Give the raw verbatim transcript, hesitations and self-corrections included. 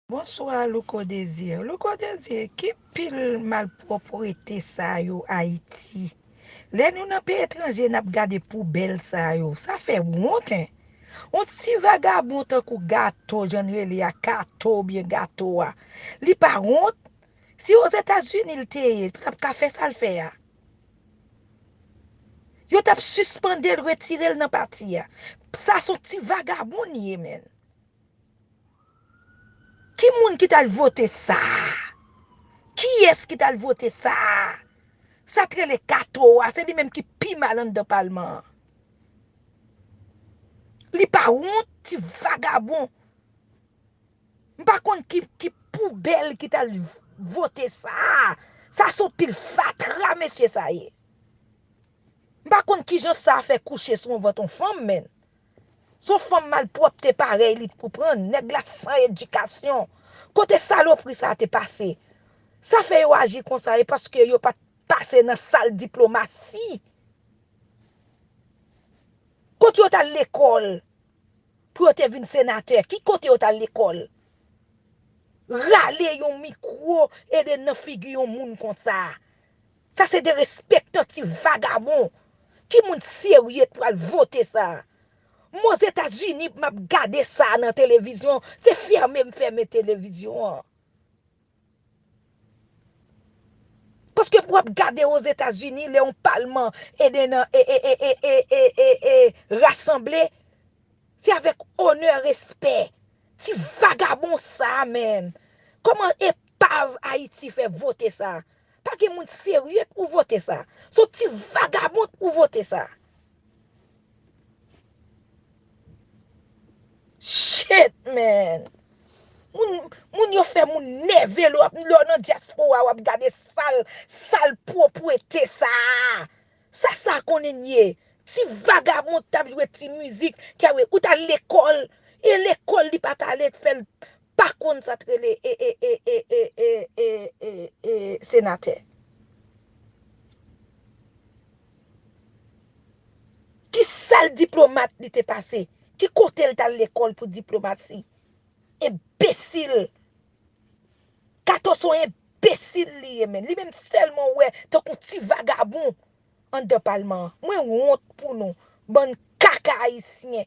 Bonswa Louko Désir. Louko Désir, ki pil malpwòpte sa yo Ayiti? Lè nou nan peyi etranje, n ap gade poubèl sa yo. Sa fè wont, en. On ti vagabon tankou Gato, jan n rele a, Kato oubyen Gato a. Li pa wont? Si Ozetazini l te ye, li t ap ka fè sa l fè a. Yo t ap sispande l, retire l nan pati a. Sa se on ti vagabon li ye, menn. Ki moun ki t al vote sa a? Kiyès ki t al vote sa a? Sa t rele Kato a, se li menm ki pi mal anndan palman an. Li pa wont, ti vagabon. M pa konn ki, ki poubèl ki t al vote sa a. Sa se on pil fatra, mesye, sa ye. M pa konn kijan sa fè kouche sou yon vant yon fanm, menn. Se on fanm malpwòpte parèy li t pou pran. Nèg la san edikasyon. Kote salopri sa a te pase? Sa fè yo aji konsa, e paske yo pa t pase nan sal diplomasi. Kote yo t al lekòl pou yo te vin senatè? Ki kote yo t al lekòl? Rale yon mikwo e de nan figi yon moun konsa. Sa se derespektan ti vagabon. Ki moun serye pou al vote sa? M Ozetazini, m ap gade sa nan televizyon, se fèmen m fèmen televizyon an. Paske pou w ap gade Ozetazini, lè yon palman e de nan e, e, e, e, e, e, e, e, rasanble, se avèk onè, respè. Ti vagabon sa a, menn. Kòman epav Ayiti fè vote sa? Pa gen moun serye pou vote sa. Se on ti vagabon pou vote sa. Shit, man. Moun, moun yo fè moun nève lè w ap, lè w nan dyaspora, w ap gade sal, sal pwopwete sa a. Sa sa konnen ye? Ti vagabon t ap jwe ti mizik, kè wi, ou t al lekòl, e lekòl li pa t ale fè l pa konn sa t rele e, e, e, e, e, e, e, e, e, senatè. Ki sal diplomat li te pase? Ki kote l t al lekòl pou diplomasi? Enbesil! Kato se yon enbesil li ye, menn. Li menm sèlman wè tankou ti vagabon anndan palman an. Mwen wont pou nou, bann kaka ayisyen.